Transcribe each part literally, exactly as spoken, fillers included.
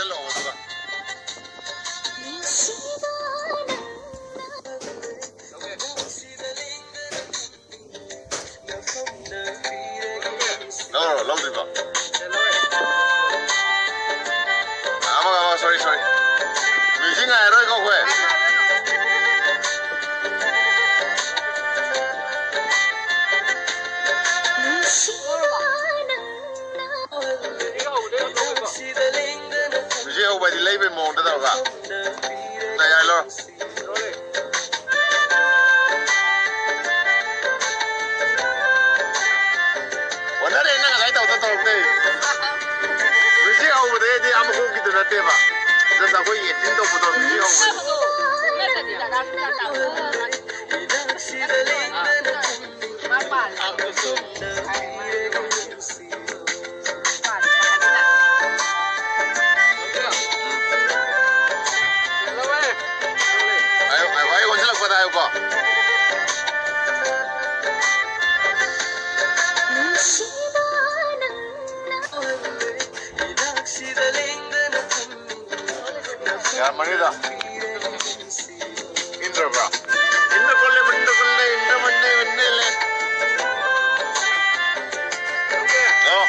ꯆꯠꯂꯣ ꯑꯗꯨꯒ꯫ ꯂꯧꯔꯣ, ꯂꯧꯗ꯭ꯔꯤꯕꯣ? ꯑꯃꯒ, ꯑꯃꯒ, sorry, sorry. Music ꯉꯥꯏꯔꯔꯣꯏꯀꯣ ꯑꯩꯈꯣꯏ꯫ Music ꯍꯧꯕ ꯍꯥꯏꯗꯤ ꯂꯩꯕꯩ ꯃꯑꯣꯡꯗ ꯇꯧꯔꯒ꯫ ꯅ ꯌꯥꯏ, ꯂꯧꯔꯣ꯫ ꯑꯣꯟꯅꯔꯦ, ꯅꯪ ꯉꯁꯥꯏ ꯇꯧꯗ ꯇꯧꯔꯛꯇꯦ꯫ Music ꯍꯧꯕꯗꯩꯗꯤ ꯑꯃ ꯍꯣꯡꯈꯤꯗꯨ ꯅꯠꯇꯦꯕ꯫ Just ꯑꯩꯈꯣꯏ acting ꯇꯧꯕꯗꯣ music ꯍꯧꯕꯗꯩ꯫ ꯍꯥꯏꯌꯣ, ꯍꯥꯏꯌꯣ, ꯑꯩ ꯑꯣꯟꯁꯤꯜꯂꯛꯄꯗ ꯍꯥꯏꯌꯨꯀꯣ꯫ ꯌꯥꯔꯝꯃꯅꯤꯗ꯫ ꯏꯟꯗ꯭ꯔꯕ꯭ꯔꯥ? ꯏꯟꯗ꯭ꯔ ꯀꯣꯜꯂꯦ, ꯏꯟꯗ꯭ꯔ ꯀꯣꯜꯂꯦ, ꯏꯟꯗ꯭ꯔ ꯃꯟꯅꯦ, ꯃꯟꯅꯦ ꯂꯦ꯫ ꯂꯥꯛꯑꯣ꯫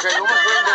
ꯀꯩꯅꯣꯝꯃ ꯁꯣꯏꯔꯝꯗꯧ